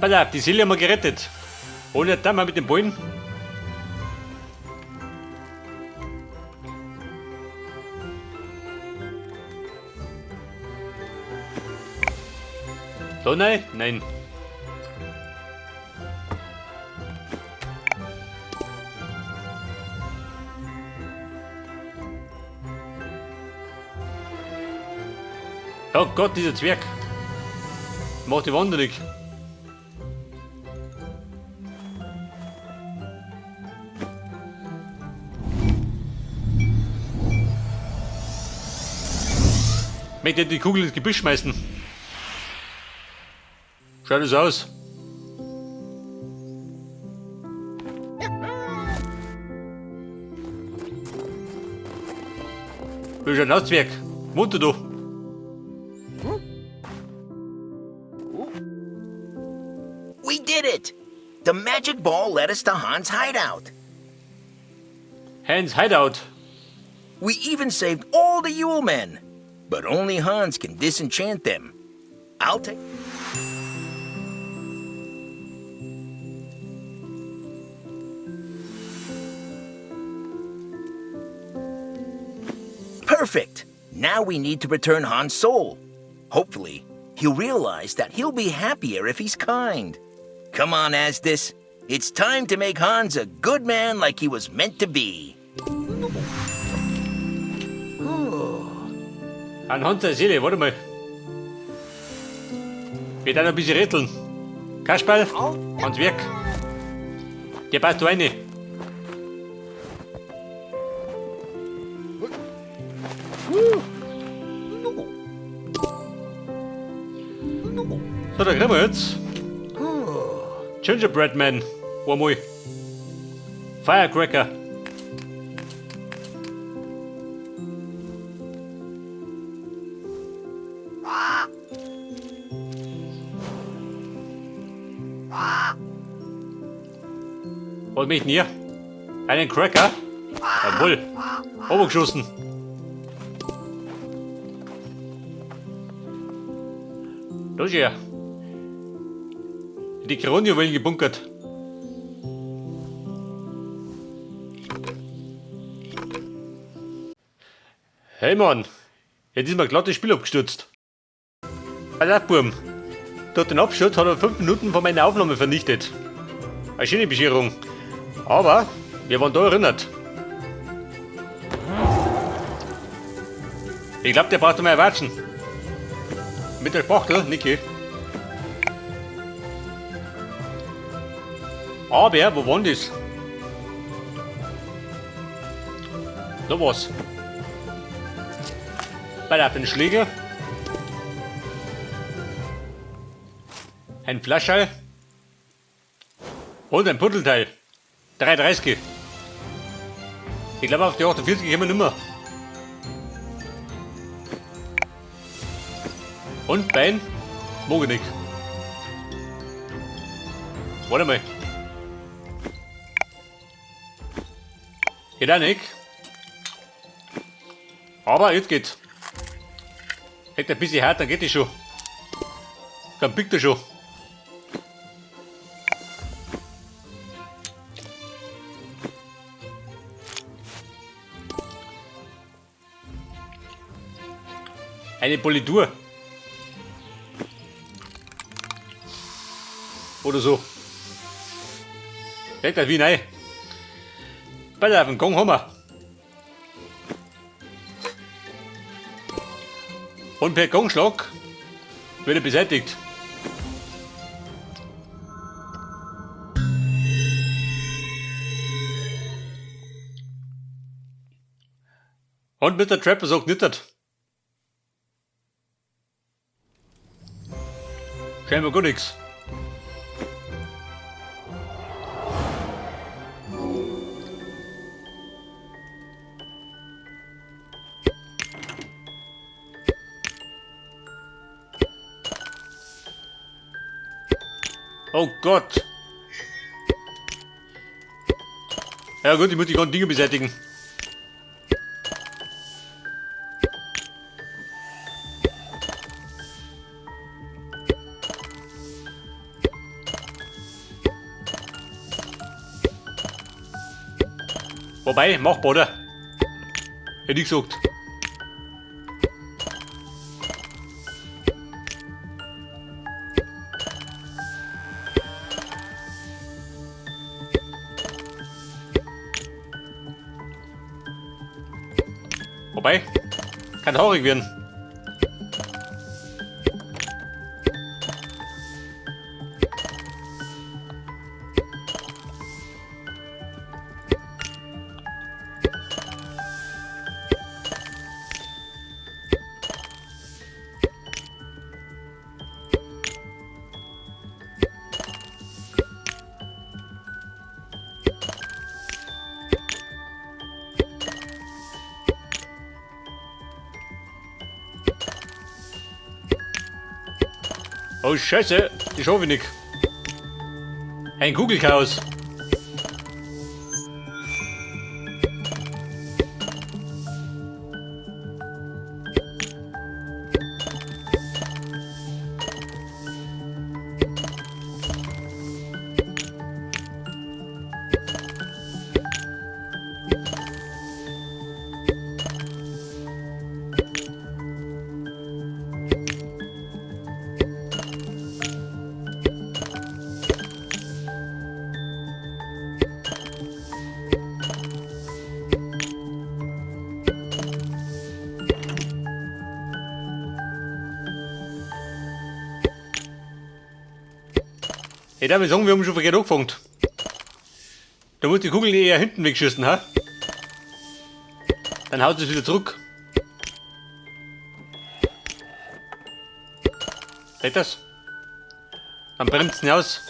Pass auf, die Seele haben wir gerettet. Und jetzt mal mit dem Bullen. So, nein? Nein. Oh Gott, dieser Zwerg. Macht die wahnsinnig. Möchte die Kugel ins Gebüsch schmeißen. Schaut es aus. Wie schaut aus, Zwerg? Munter du. We did it! The magic ball led us to Hans' hideout. Hans Hideout. We even saved all the Yule men. But only Hans can disenchant them. I'll take. Perfect! Now we need to return Hans' soul. Hopefully, he'll realize that he'll be happier if he's kind. Come on, Asdis. It's time to make Hans a good man like he was meant to be. An Hans seine Seele, warte mal. Wir dann ein bisschen rätseln. Kasperl, Hans Werk. Der passt da rein. So, da kriegen wir jetzt. Gingerbread Man. Einmal. Firecracker. Was möchten ihr? Einen Cracker? Jawohl. Obergeschossen. Los her. Die Kronjuwelen gebunkert. Hey Mann, jetzt ist mir glatt das Spiel abgestürzt. Pass auf, Burm. Durch den Absturz hat er 5 Minuten von meiner Aufnahme vernichtet. Eine schöne Bescherung. Aber wir waren da erinnert. Ich glaub, der braucht mal Watschen. Mit der Spachtel, Niki. Aber, wo war denn das? Da war's. Bei der Schläger. Ein Flascherl. Und ein Puddelteil. 3,30. Ich glaube, auf die 48 kommen wir nimmer. Und Bein? Mag ich nicht. Warte mal. Geht auch nicht. Aber jetzt geht's. Hätte ein bisschen hart, dann geht es schon. Dann biegt er schon. Eine Politur. Oder so. Denkt das wie rein. Pass auf, den Gong haben wir. Und per Gongschlag wird er beseitigt. Und mit der Trapper sagt nicht. Scheinbar gar nichts. Oh Gott. Ja gut, ich muss die ganzen Dinge beseitigen. Wobei, machbar, oder? Hätte ich gesagt. Wobei, kann haarig werden. Oh Scheiße, die schaffe ich nicht. Ein Kugelchaos. Ich darf sagen, wir haben schon verkehrt angefangen. Da muss die Kugel eher hinten wegschießen, ha? Dann haut es wieder zurück. Seht das? Dann bremst es aus.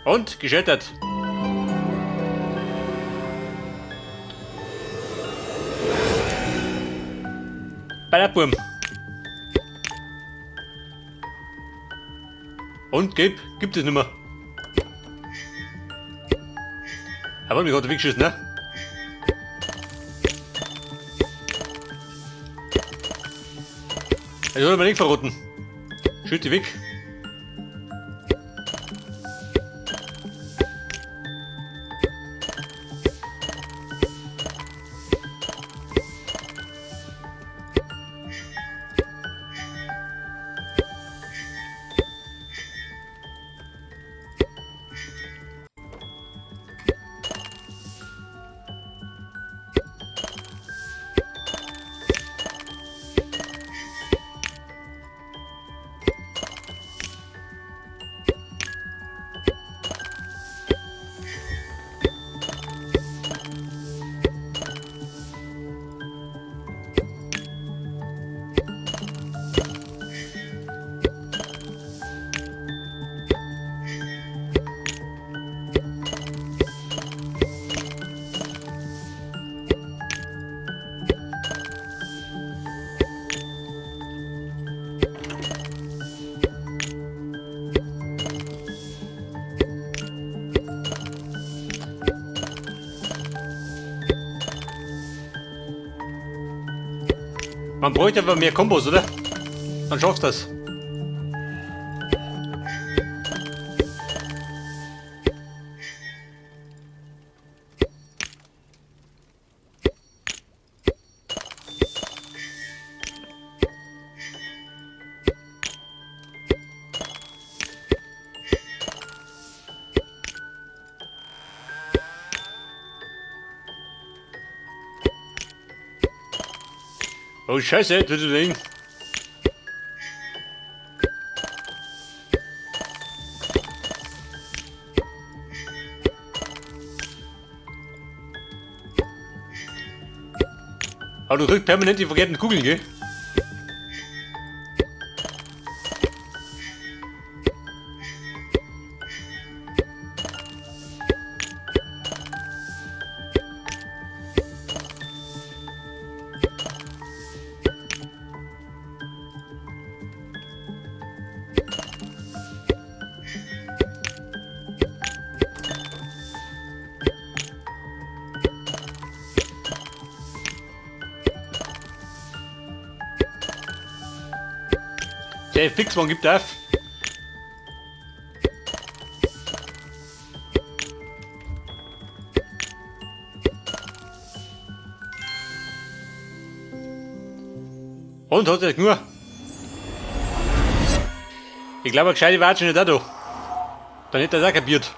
Und gescheitert. Bei der Burm. Und gelb gibt es nicht mehr. Aber mich hat er weggeschissen, ne? Das hat er mir nicht verraten. Schütt die weg. Man bräuchte aber mehr Kombos, oder? Dann schaffst du das. Oh Scheiße, das ist Ding. Aber du drückst permanent die verkehrten Kugeln, gell? Der Fixmann gibt auf. Und hat er nur? Ich glaube, eine gescheite Watsche nicht auch da. Dann hätte er das auch kapiert.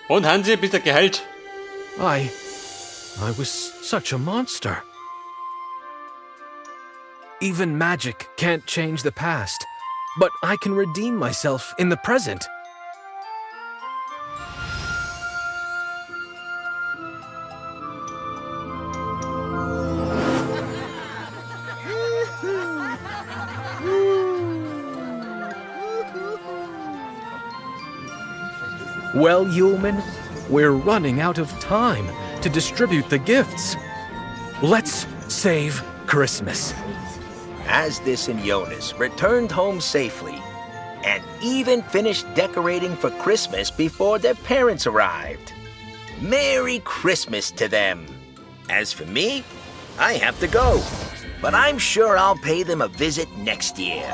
Und Hansi, bist du geheilt? I was such a monster. Even magic can't change the past, but I can redeem myself in the present. Well, Yulman, we're running out of time to distribute the gifts. Let's save Christmas. Asdis and Jonas returned home safely and even finished decorating for Christmas before their parents arrived. Merry Christmas to them. As for me, I have to go, but I'm sure I'll pay them a visit next year.